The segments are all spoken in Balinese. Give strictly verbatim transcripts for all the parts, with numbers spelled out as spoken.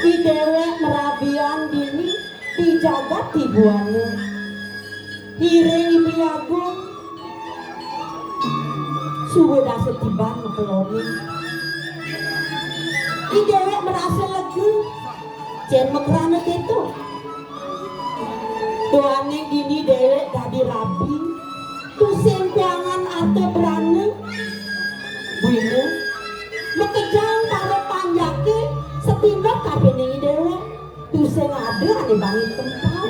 I déwék marabian dini di jagat Tibuana. Iring I Beli Agung suba dasa tiban makeloni. I déwék marasa lega, cén makrana kéto. Duaning dini déwék dadi rabi, tusing kuangan arta brana. Buina, makejang para panjaké satinut kapining déwék, tusing ada ané bani tempal.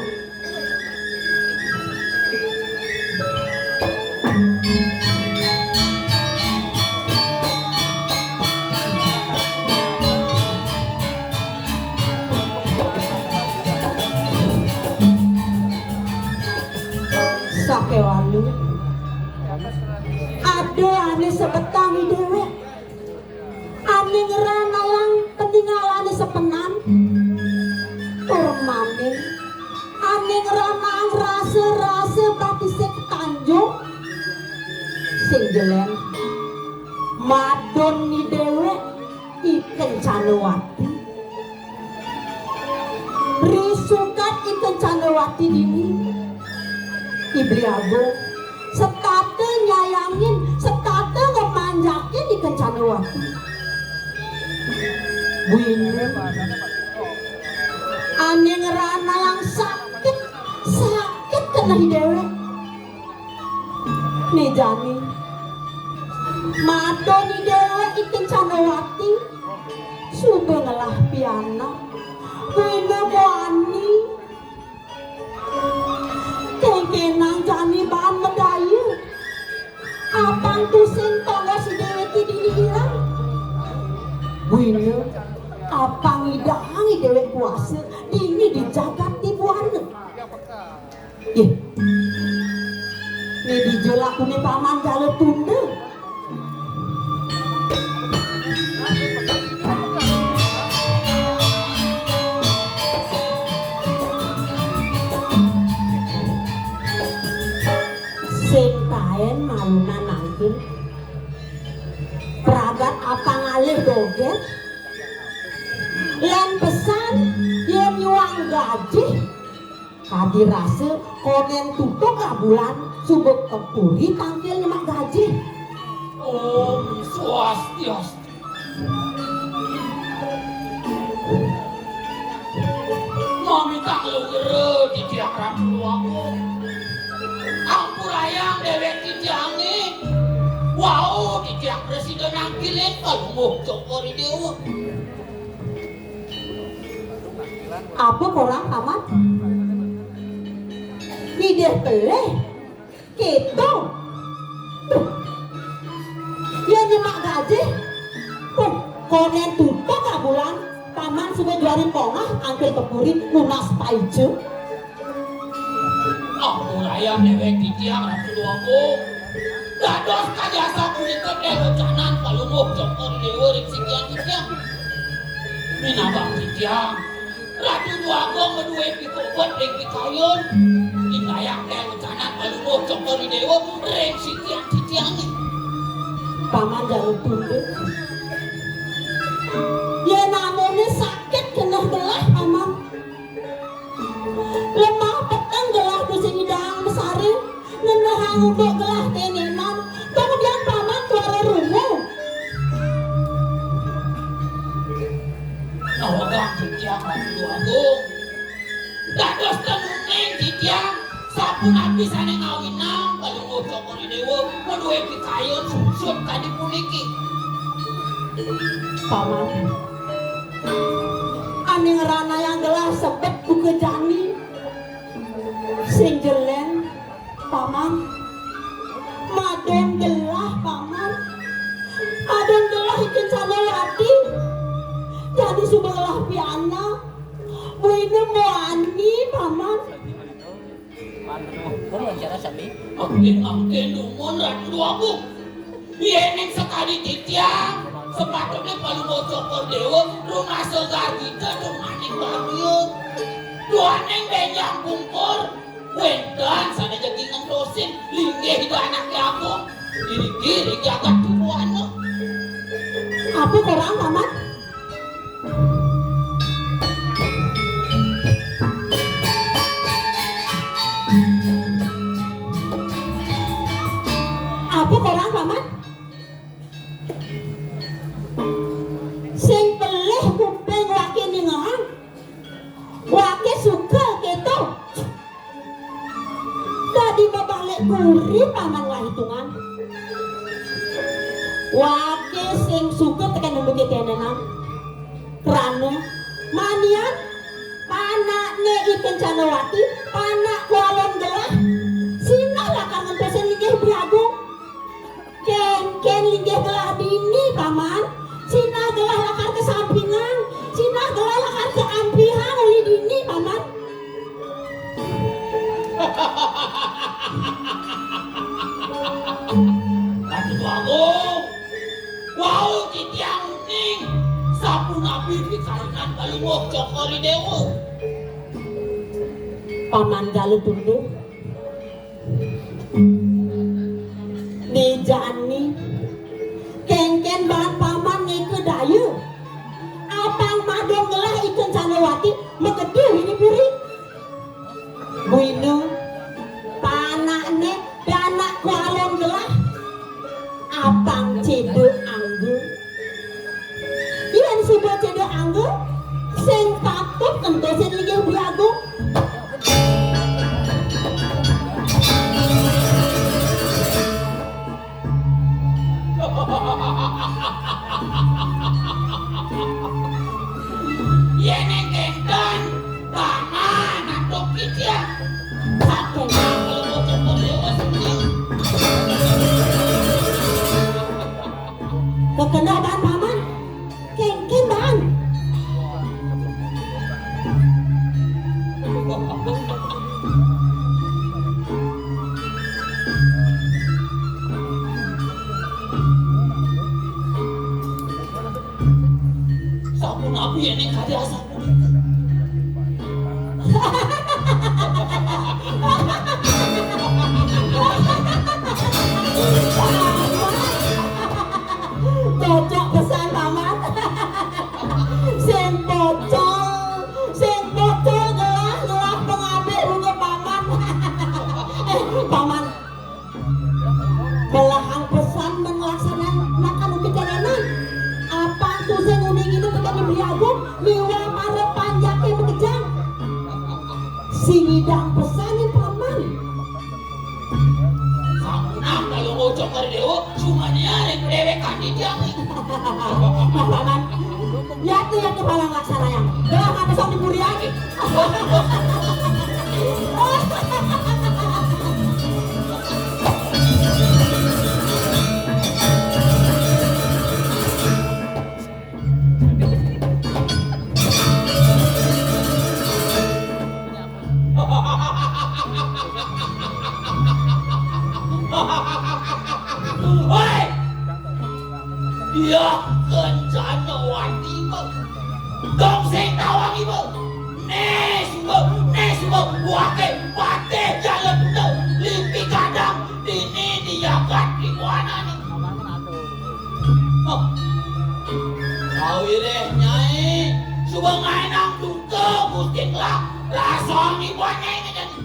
Sakéwala ada ané sebetang I déwék, ané ngranayang peningalané sepenan, tur maning ané ngranayang rasa-rasa batisé katanjung. Sing jelén, madon I déwék I Kencanawati. Ri sukat I Kencanawati dini, I Beli Agung setata nyayangin, setata ngamanjakin I Kencanawati. Buina, ané ngranayang sakit, sakit keneh I déwék. Né jani, madon I déwék I Kencanawati suba ngelah pianak. Buina muani. Kénkénang jani baan madaya. Apang tusing tongos I déwék dini ilang. Buina, apang idang I déwék kuasa dini di jagat Tibuana. Ih. Né dija lakuné Paman Jala Tunda. Sing taén malunan nangkil. Pragat apang alih dogén. Lén pesan yén nyuang gajih. Kadi rasa konén tutuk abulan suba ka puri tangkil nyemak gajih. Om Swastiastu. Mamitang lugra titiang Ratu Agung. Ampurayang déwék titiangé. Wau titiang prasida nangkilin Palungguh Cokor I Déwa. Apa korang, Paman? Ngidih pelih. Kéto. Tuh. Yén nyemak gajih. Tuh, konén tutuk abulan. Paman suba juari pongah angkil ka puri nunas paica. Ampurayang déwék titiang Ratu Déwa Agung. Dados kajasa punika té wecanan Palungguh Cokor I Déwa ring sikian titiang. Minabang titiang, Ratu Déwa Agung madué pikobet ring pikayun. Indayang té wecanan Palungguh Cokor I Déwa ring sikian titiangé. Paman Jala Tunda. Yén amoné sakit keneh gelah, Paman. Lemah peteng gelah tusing nyidang masaré, ngenehang unduk gelah ténénan, kemudian Paman tuara rungu. Nawegang titiang Ratu Agung. Dados ten uning titiang, sapunapi sané ngawinang Palungguh Cokor I Déwa madué pikayun suksut kadi puniki. Paman. Ané ngranayang gelah sebet buka jani. Sing jelén, Paman. Madon gelah, Paman. Madon gelah I Kencanawati. Jani suba ngelah pianak. Buina muani, Paman. Mangkin-mangkin dumun Ratu Déwa Agung. Yéning sakadi titiang, sapatutné Palungguh Cokor I Déwa rumasa gargita tur manik bagia. Duaning bénjang pungkur, wénten sané jagi ngentosin linggih Ida Anaké Agung iriki ring jagat Tibuana. Apa korang, Paman? Canawati, panak kualon gelah, sinah lakar ngentosin linggih Bli Agung. Kénkén linggih gelah dini, Paman? Sinah gelah lakar kasampingang, sinah gelah lakar kaamplihang uli dini, Paman. Ratu Agung, wau titiang uning, sapunapi pikayunan Palungguh Cokor I Déwa. Paman Galuh Tunduh. Né jani, kénkén baan Paman ngéka daya. Apang madon gelah I Kencana Wati makeduh ini puri. Buina, panakné danak kualon gelah. Apang céda angga. Yén suba céda angga, sing patut ngentosin linggih Bli Agung. Yén kénten, Paman antuk kicik. Sakéngkén kalau bocah déwa sendiri. Kekendah baan, Paman. Kénkén baan. Sapunapi éné kadi asapunika? Cocok pesan, Paman. Sing pocol, sing pocol gelah, gelah pangabih bunga Paman. Eh, Paman, belahang pesan mén nglaksanakaken uki carénan. Apang tusing uning idup tekén Bli Agung miwah para panjaké makejang. Sing nyidang pesan, Paman. Sampunang kalau ngocok karo déwa, cumanya ring déwékan titiang. Nah, Paman, yatu, yatu, Paman laksanayang. Gelah ngapesan di puri agi. Woi! Dia Kencana Wati, Bang. Dong sing tawang iba. Né suba, né suba, buake patih jala tunda, lipi kadang, dini di jagat di buanané. Oh. Kawirih, Nyai, suba ngaénang duka Gusti Kelak, rasang iban Nyai ngajadi.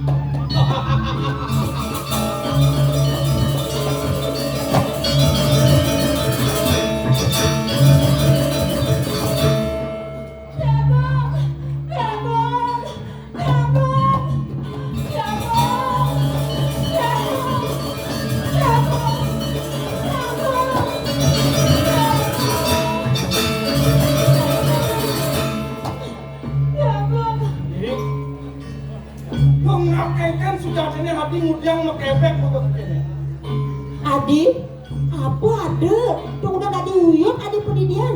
Dong nak kénkén sujatiné adi ngudiang makebek buka kéné. Adi, apa ada? Dong udah dadi uyut adi padidian.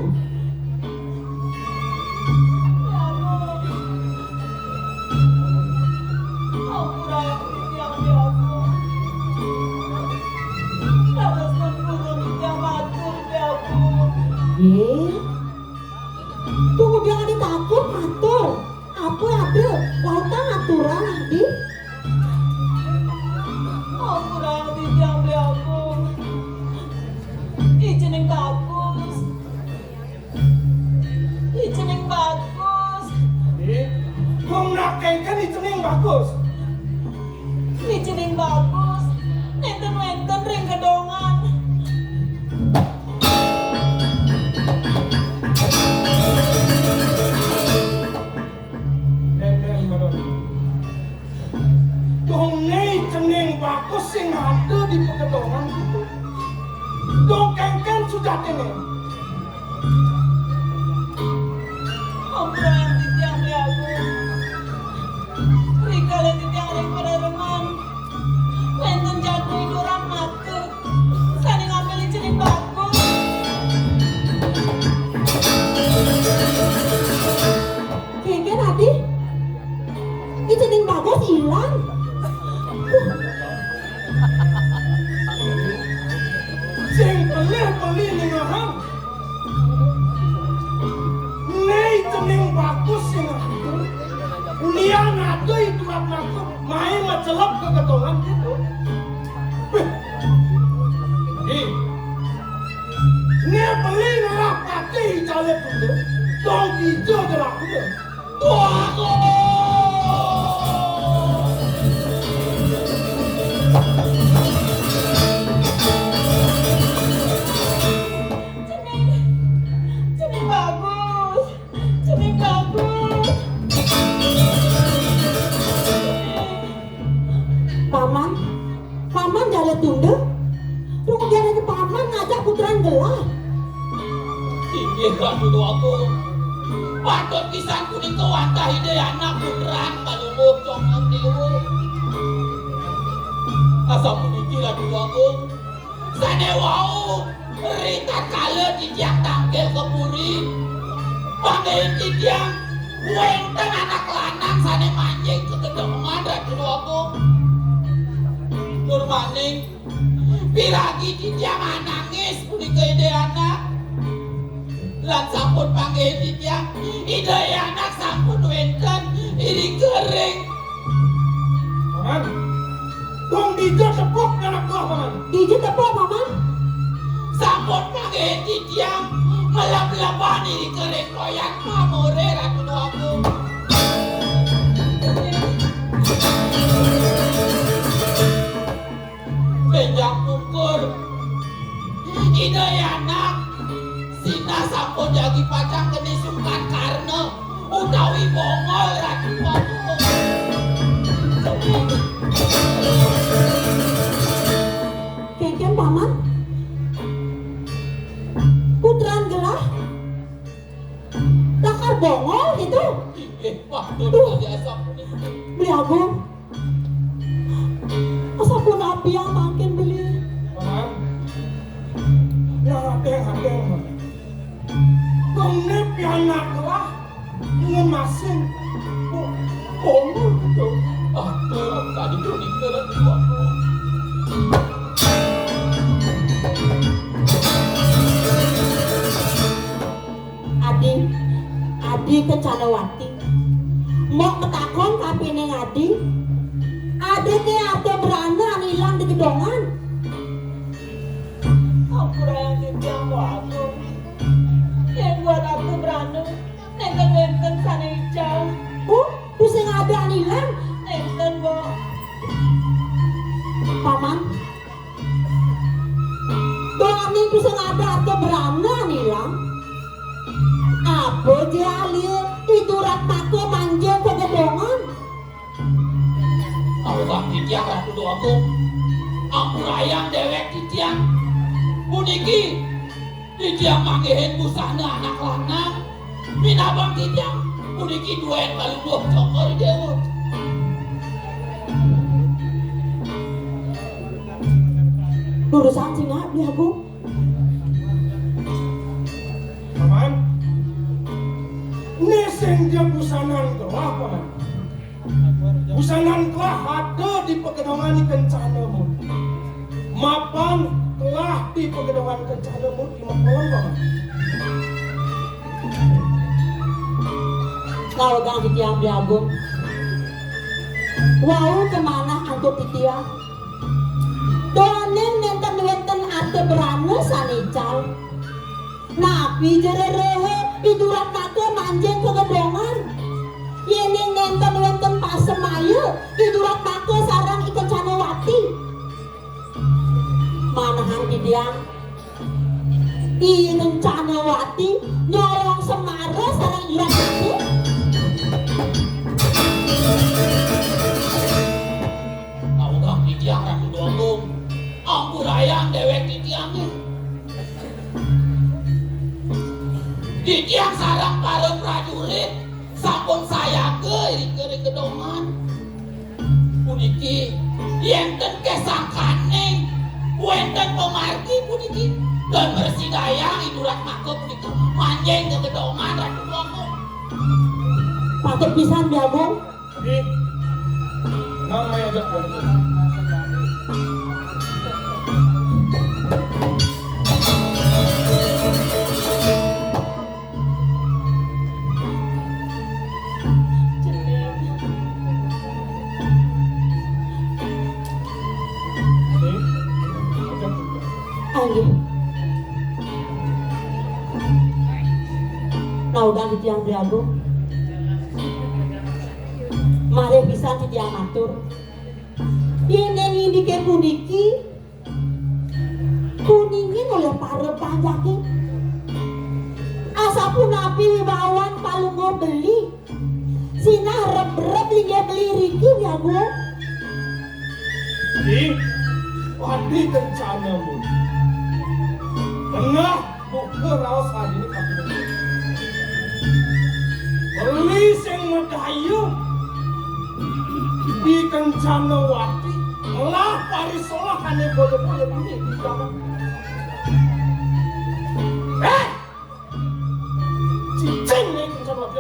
Ampura, Gusti Agung. Teruskan purun titiang matur, Gusti Agung. Yé. Tunggu, jangan ditakut, matur. Apa ada? Lautang aturan, Adi. Ampura, Gusti Agung. Icening bagus. Icening bagus. Ih, wong nak kénkén icening bagus. Icening bagus. Nénten wénten ring gedongan. Nénten, Baron. Dongé icening bagus sing ada di pagedongan kita. Dong kénkén sujatiné. Ampura titiang, Bli Agung. Aku sing ngatur. Ulian ada itu apa aku main macelep ke gedongan gitu. Beh. Di. Né beli ngelah patih calé bunda. Dong ijo jelaku deh. Wah, kok. Cening, cening bagus. Cening bagus. Paman, paman jala tunda. Rung jala paman ngajak putran gelah. Inggih, Ratu Déwa Agung. Patut pisan punika wantah Ida anak putran kalungguh congkang déwa. Asapuniki, Ratu Déwa Agung. Sané wau, ritatkala titiang tangkil ka puri, panggihin titiang wénten anak lanang sané manjing ka gedongan, Ratu Déwa Agung. Tur maning, piragi titiang anangis punika Ida anak. Lan sampun panggihin titiang, Ida anak sampun wénten irika ring. Paman, dong dija tepuk anak buah, Paman. Dija tepuk, Paman. Sampun panggihin titiang meleb-leban irika ring koyan pamurih, Ratu Déwa Agung. Bénjang pungkur. Ida anak, sinah sampun jagi pacang keni sungkan karna utawi bongol, Ratu Agung. Kénkén, Paman. Putran gelah lakar bongol gitu. Inggih, patut. Duh. Kali asapunika. Beli Agung. Asapunapi mangkin beli? Paman. Nah, ateng-ateng, Man. Kemne pianak lah ngemasin. Oh, bongol gitu. Aduh, tadi tuh dikeran dua. Adi, Adi Kencanawati. Mok matakon kapining Adi. Adi ké arta brana anu ilang di gedongan. Ampurayang titiang, Mbok Agung. Yén buat arta brana, nénten wénten sané ical. Oh, tusing ada anu ilang? Nénten, Mbok. Paman, Duaning tusing ada arta brana anu ilang. Apa ja alia I Duratmaka manjing ka gedongan? Ampurayang titiang, Ratu Déwa Agung. Ampurayang déwék titiang. Puniki titiang manggihin busana anak lanang. Minabang titiang puniki duén palungguh Cokor I Déwa. Lurusang singak, Beli Agung. Paman, né sing ja busanan gelah, Paman. Busanan gelah ada di pagedongan I Kencana Muti. Mapan gelah di pagedongan Kencana Muti, mapan, Paman. Kawegang titiang, Beli Agung. Wau kamanah antuk titiang. Duaning nénten wénten arta brana sané ical. Napi ja rereha I Duratmaka manjing ka gedongan? Yéning nénten wénten pasemaya I Duratmaka sareng I Kencanawati. Manahang titiang, I Kencanawati nyolong semara sareng I Duratmaka. Ampurayang titiang, Ratu Déwa Agung. Ampurayang déwék titiangé. Titiang sareng para prajurit sampun sayaga irika ring gedongan. Puniki, yén ten kesangkaning wénten pamargi puniki, tan mrasidayang I Duratmaka punika manjing ka gedongan, Ratu Déwa Agung. Patut pisan, Beli Agung. Ih, namanya aja kuat. Nah, udah di tiang Bli Agung. Malih pisan titiang matur. Yén ing indiké puniki kuningin olih para panjaké. Asapunapi wibawan Palungguh Beli. Sinah rep-rep linggih Beli riki, Bli Agung. Ih, padi kencana mu. Tengah buka raos adine kabeh. Beli sing madaya di kencana wati, ngelah parisolah ane boya-boya dini di jaman. Eh! Cicing nih kencana wati.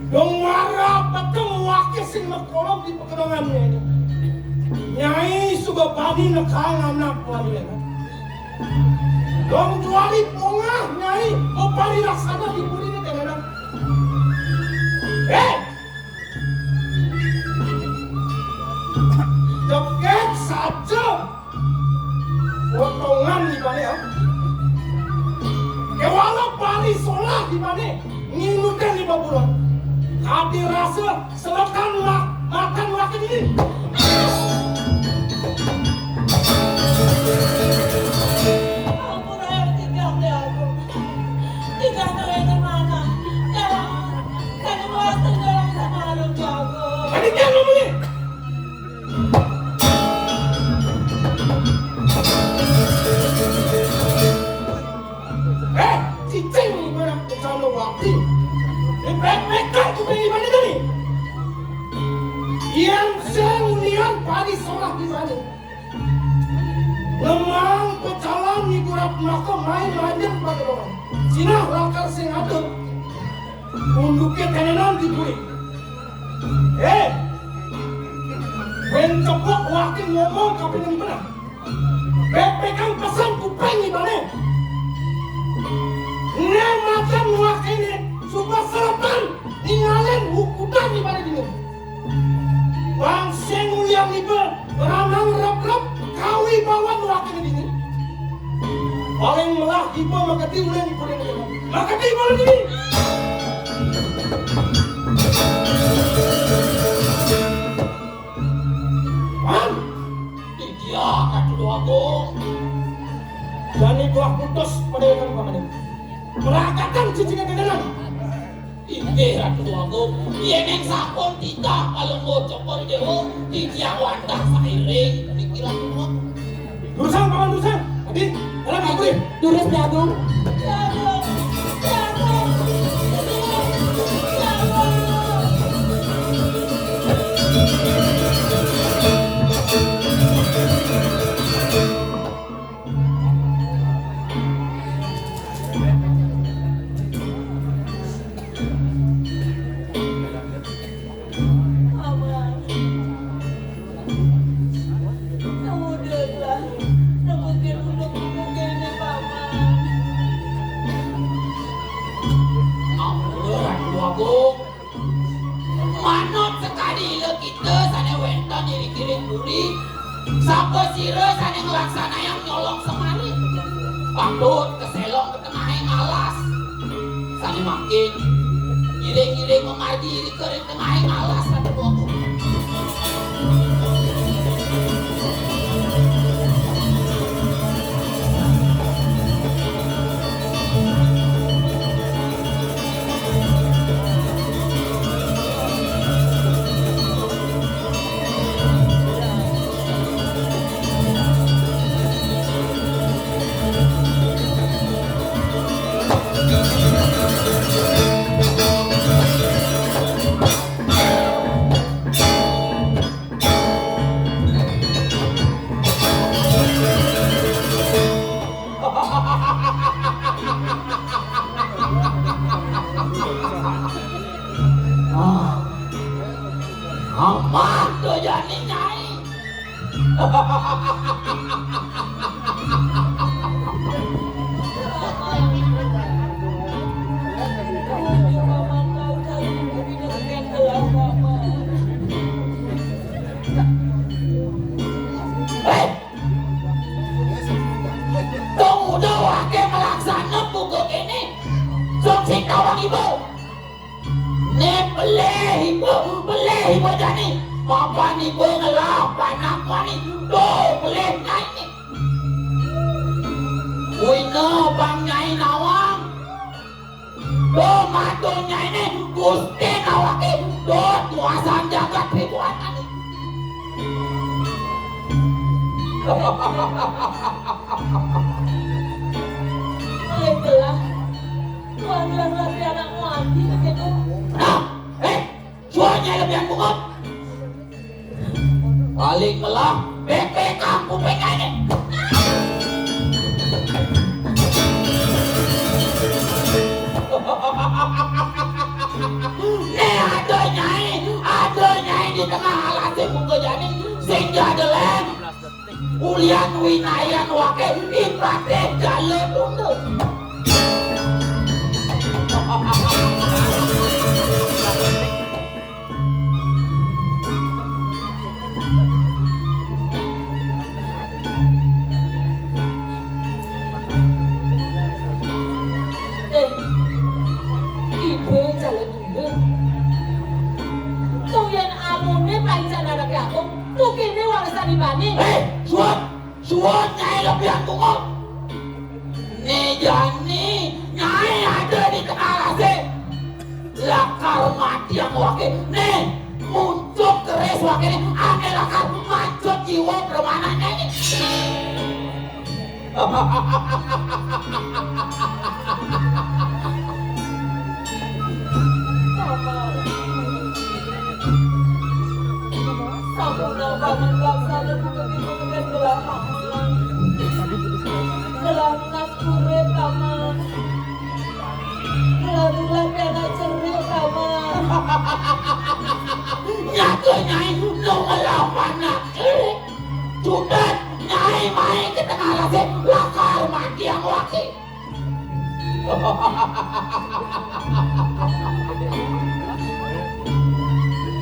Dong mara peteng wake sing makolom di pekedangannya ini. Nyai suba bani nekang anak walian. Dong juali pongah nyai maparilaksana di puri ini tenan. Eh! Jegég saja potongan di bane, ha? Kéwala parisolah di bane nginutin di baburon. Kadi rasa selekan ma-, makan wakil ini. Ampun, ayo, tinggal deh aku. Tinggal deh, kemana? Jangan. Kan kuat tenggelam sama lu, jago. Tadi dia ngomongnya. Eh, cicing barang sama wakil. Dipepekkan kuping di mana tadi? Yang saya ulian padi solah di mana? Lemang pecalang ibu rat maka main lanjut pada orang. Sinah lakar sing atur. Unduke tenenan di buri. Eh, wen cepok wakil ngomong kapining benang. Bepekang pesan kupeng ibane. Ngematan wakil ini supaya selepan ninggalin hukutan ibane dini. Bang sing ulian iba beranang rep-rep kawi bawan wakil dini. Paling melah iba makati ulin kuning iba. Makati iba ulin dini. Wan, iya Ratu Agung. Jani tuah putus pada yang kami. Merakatan cicingan di dalam. Inggih Ratu Agung, yén ing sampun titah Palungguh Cokor Déwa, titiang wantah sairing niki Ratu Agung. Durusang, Paman, durusang. Adi, dalam aku nih. Durus, Bli Agung. Mama, kamu udahlah nepukin unduk-unduk ini, Mama. Ampun, Ratu Agung. Manut sakadi ila kita sané wénten ing iring puri, sapasira sané nglaksanayang nyolong semari, patut kaselong ka tengahing alas. Sané mangkin, iring-iring mamargi irika ring tengahing alas, Ratu Agung. Ah, aman to jani, Nyai. Eh, tong udah waké malaksana buka kéné. Sok sing tawang iba. Né pelih iba, pelih iba jani. Papan iba ngelah panak mani. Tuh, pelih nyai né. Wina bang nyai nawang. Tuh, mata nyai né, Gusti nawaké. Tuh, kuasaan jagat ribuan tadi. Baiklah. Tuan yang lagi anak mati begitu. Nah, eh, suaranya lebih bungut. Paling melah, bebek kampung pengen. Né ada nyai, ada nyai di tengah alasé buka jani, sing jada lem. Ulian winayan waké, ibaté jala tunda. Eh, iba jala tunda. Tuh yén amuné paican anaké agung, tuh kéné warisan ibané. Eh, suwun, suwun nyai lebihan bungut. Né jani nyai ada di tengah alasé. Lakar matiang waké. Né, muncuk keris waké né, ané lakar mancut jiwa permanané. Sampun paman laksana buka pintu ngekan gelah paman. Gelah nunas kurit paman. Gelah nulah piana cerik paman. Nyaga nyai nu ngelah panak cerik. Sudah nyai main ke tengah alasé lakar matiang waké.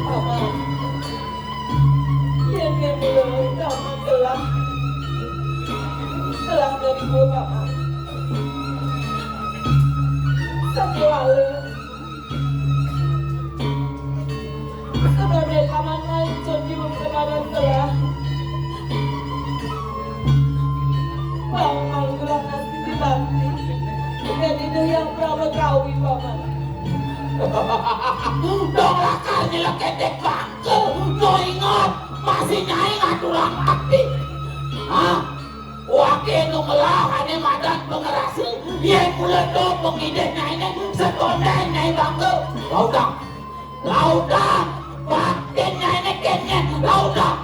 Paman, yén mula utama gelah, gelah dari gua, Paman. Sakéwala, sedoné paman mancun di wong kemadan telah. Bang manggulang nasi di bangku. Jadi deh yang Prabu Kawi, Paman. Dong lakar nyelekendek bangku. No ingat, masih nyai ngaturan bakti. Hah? Waké nu ngelah ané madan pangerasa, yén mula to pangidih nyainé setondén nyai bangga. Laudang, laudang, batin nyainé kéné, laudang.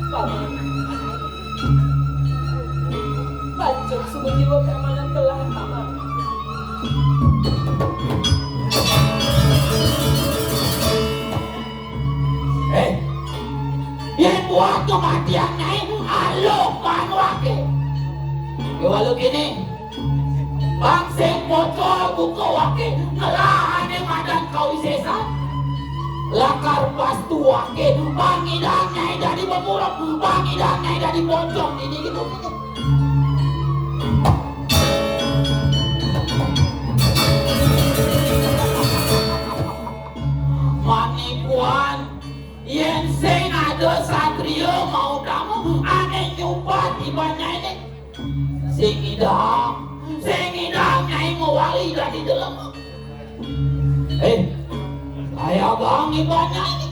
Paman. Pancuk sumuni wekamanan telah, Paman. Eh, yén buat kematian nyai, aluh panuaké. Kéwala kéné, bang sing pocol buka waké, ngelah ané madan kawisésan. Lakar pastu waké, bang idang nyai dadi bemuruk, bang idang nyai dadi pocong, ini gitu. Manipuan, yén sing ada satria mau tamu, ané nyubat iban nyainé. Sing idang, sing idang nyai mawali dadi jelema. Eh, saya bang iban nyai.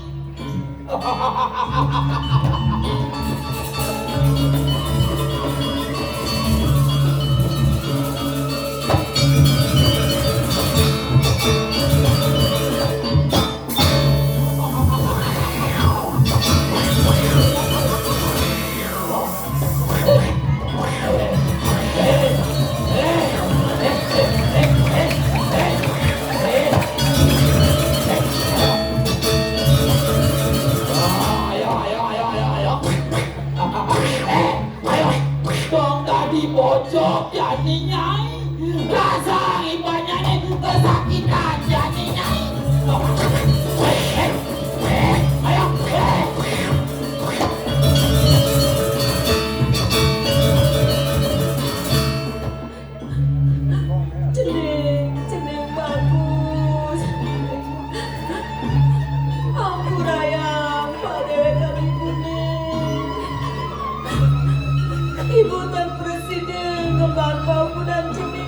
Presiden ngemban bangunan cumi